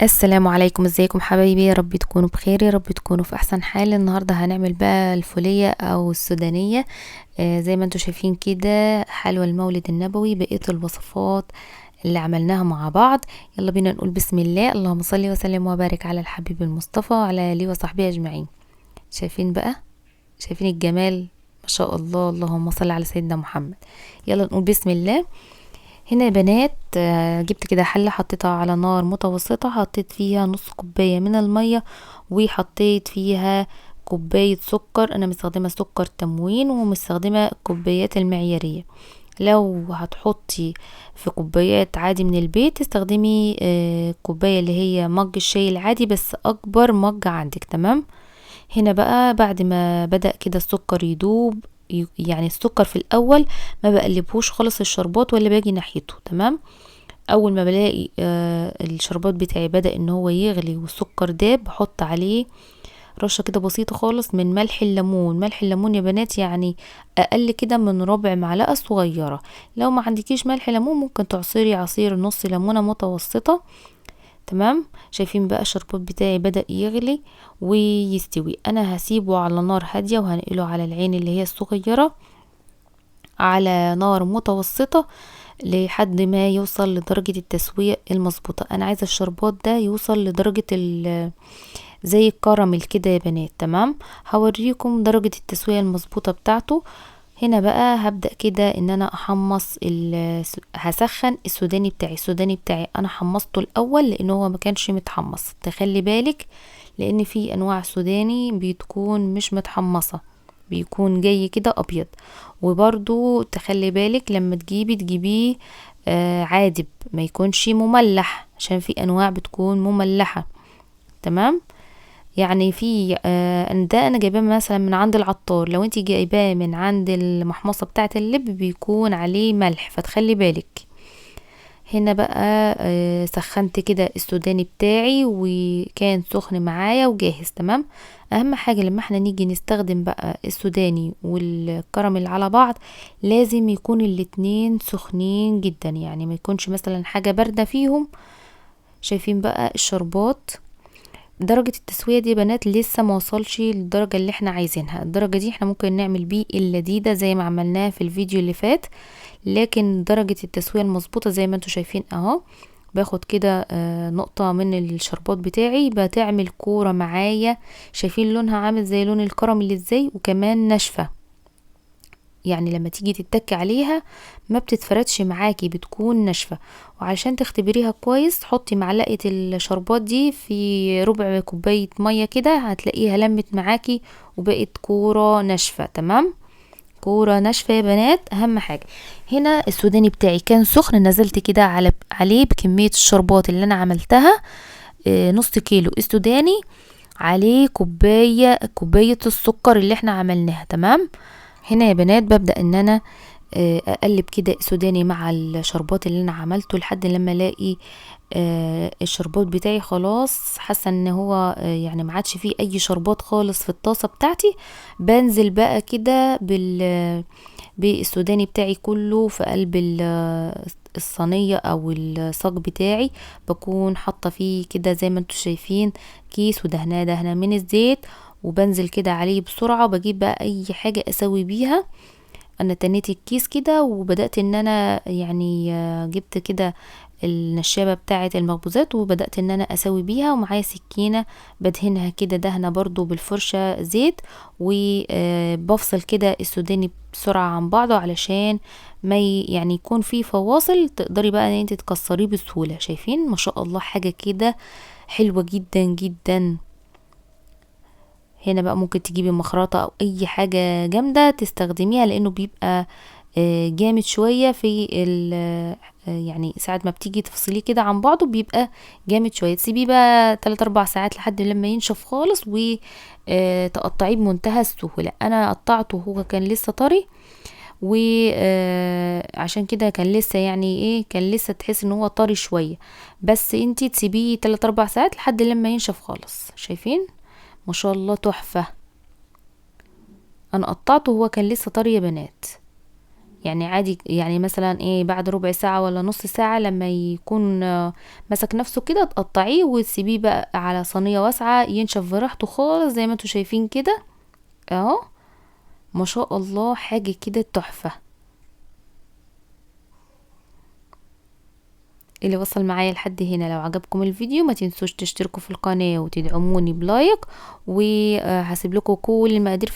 السلام عليكم، ازيكم حبايبي؟ يا رب تكونوا بخير، يا رب تكونوا في احسن حال. النهارده هنعمل بقى الفوليه او السودانية، زي ما انتم شايفين كده حلوى المولد النبوي، بقية الوصفات اللي عملناها مع بعض. يلا بينا نقول بسم الله، اللهم صل وسلم وبارك على الحبيب المصطفى وعلى اله وصحبه اجمعين. شايفين بقى، شايفين الجمال ما شاء الله، اللهم صل على سيدنا محمد. يلا نقول بسم الله. هنا يا بنات، جبت كده حلة حطيتها على نار متوسطة، حطيت فيها نص كوباية من المية وحطيت فيها كوباية سكر. انا مستخدمة سكر تموين ومستخدمة الكوبايات المعيارية. لو هتحطي في كوبايات عادي من البيت استخدمي كوباية اللي هي مج الشاي العادي، بس اكبر مج عندك، تمام. هنا بقى بعد ما بدأ كده السكر يدوب، يعني السكر في الاول ما بقلبهوش خالص الشربات ولا باجي ناحيته، تمام. اول ما بلاقي الشربات بتاعي بدأ ان هو يغلي والسكر داب، بحط عليه رشة كده بسيطة خالص من ملح الليمون. ملح الليمون يا بنات يعني اقل كده من ربع معلقة صغيرة. لو ما عندكيش ملح ليمون ممكن تعصري عصير نص ليمونة متوسطة، تمام. شايفين بقى الشربات بتاعي بدأ يغلي ويستوي. انا هسيبه على نار هادية وهنقله على العين اللي هي الصغيرة على نار متوسطة لحد ما يوصل لدرجة التسوية المظبوطة. انا عايزة الشربات ده يوصل لدرجة زي الكراميل كده يا بنات، تمام. هوريكم درجة التسوية المظبوطة بتاعته. هنا بقى هبدأ كده ان انا احمص هسخن السوداني بتاعي. السوداني بتاعي انا حمصته الاول لان هو ما كانش متحمص، تخلي بالك لان في انواع سوداني بتكون مش متحمصة، بيكون جاي كده ابيض. وبرضو تخلي بالك لما تجيبيه عادب، ما يكونش مملح، عشان في انواع بتكون مملحة، تمام. يعني في ده انا جايباه مثلا من عند العطار، لو انتي جايباه من عند المحمصة بتاعة اللب بيكون عليه ملح، فتخلي بالك. هنا بقى سخنت كده السوداني بتاعي وكان سخن معايا وجاهز، تمام. اهم حاجة لما احنا نيجي نستخدم بقى السوداني والكراميل على بعض لازم يكون الاتنين سخنين جدا، يعني ما يكونش مثلا حاجة باردة فيهم. شايفين بقى الشربات درجة التسوية دي يا بنات لسه ما وصلش للدرجة اللي احنا عايزينها. الدرجة دي احنا ممكن نعمل بيه اللذيذة زي ما عملناها في الفيديو اللي فات، لكن درجة التسوية المظبوطة زي ما انتوا شايفين اهو. باخد كده نقطة من الشربات بتاعي بتعمل كورة معايا، شايفين لونها عامل زي لون الكراميل ازاي، وكمان ناشفة، يعني لما تيجي تتكي عليها ما بتتفردش معاكي، بتكون ناشفة. وعشان تختبريها كويس حطي معلقة الشربات دي في ربع كوباية مية كده، هتلاقيها لمت معاكي وبقت كورة ناشفة، تمام. كورة ناشفة يا بنات، اهم حاجة. هنا السوداني بتاعي كان سخن، نزلت كده عليه بكمية الشربات اللي انا عملتها، نص كيلو السوداني عليه كوباية السكر اللي احنا عملناها، تمام. هنا يا بنات ببدأ ان انا اقلب كده السوداني مع الشربات اللي انا عملته لحد لما الاقي الشربات بتاعي خلاص، حاسه ان هو ما عادش فيه اي شربات خالص في الطاسه بتاعتي. بنزل بقى كده بالسوداني بتاعي كله في قلب الصينية او الصاج بتاعي، بكون حاطه فيه كده زي ما انتم شايفين كيس ودهناه دهنه من الزيت، وبنزل كده عليه بسرعة. وبجيب بقى اي حاجة اسوي بيها. انا تنيت الكيس كده وبدأت ان انا جبت كده النشابة بتاعة المخبوزات وبدأت ان انا اسوي بيها، ومعايا سكينة بدهنها كده دهنة برضو بالفرشة زيت، وبفصل كده السوداني بسرعة عن بعضه علشان ما يكون في فواصل تقدري بقى ان انت تكسريه بسهولة. شايفين ما شاء الله حاجة كده حلوة جدا جدا. هنا بقى ممكن تجيبي مخرطة او اي حاجة جامدة تستخدميها، لانه بيبقى جامد شوية في ساعة ما بتيجي تفصليه كده عن بعضه بيبقى جامد شوية. تسيبيه بقى 3-4 ساعات لحد لما ينشف خالص تقطعيه بمنتهى السهولة. انا قطعته وهو كان لسه طري، عشان كده كان لسه يعني ايه، كان لسه تحس ان هو طري شوية، بس انتي تسيبيه 3-4 ساعات لحد لما ينشف خالص. شايفين ما شاء الله تحفة. انا قطعته وهو كان لسه طري يا بنات، يعني عادي، يعني مثلا ايه بعد ربع ساعة ولا نص ساعة لما يكون مسك نفسه كده تقطعيه وتسيبيه بقى على صينية واسعة ينشف براحته خالص زي ما انتوا شايفين كده اهو. ما شاء الله حاجة كده تحفة. اللي وصل معايا لحد هنا، لو عجبكم الفيديو ما تنسوش تشتركوا في القناة وتدعموني ب like، وهسيب لكم كل المقادير.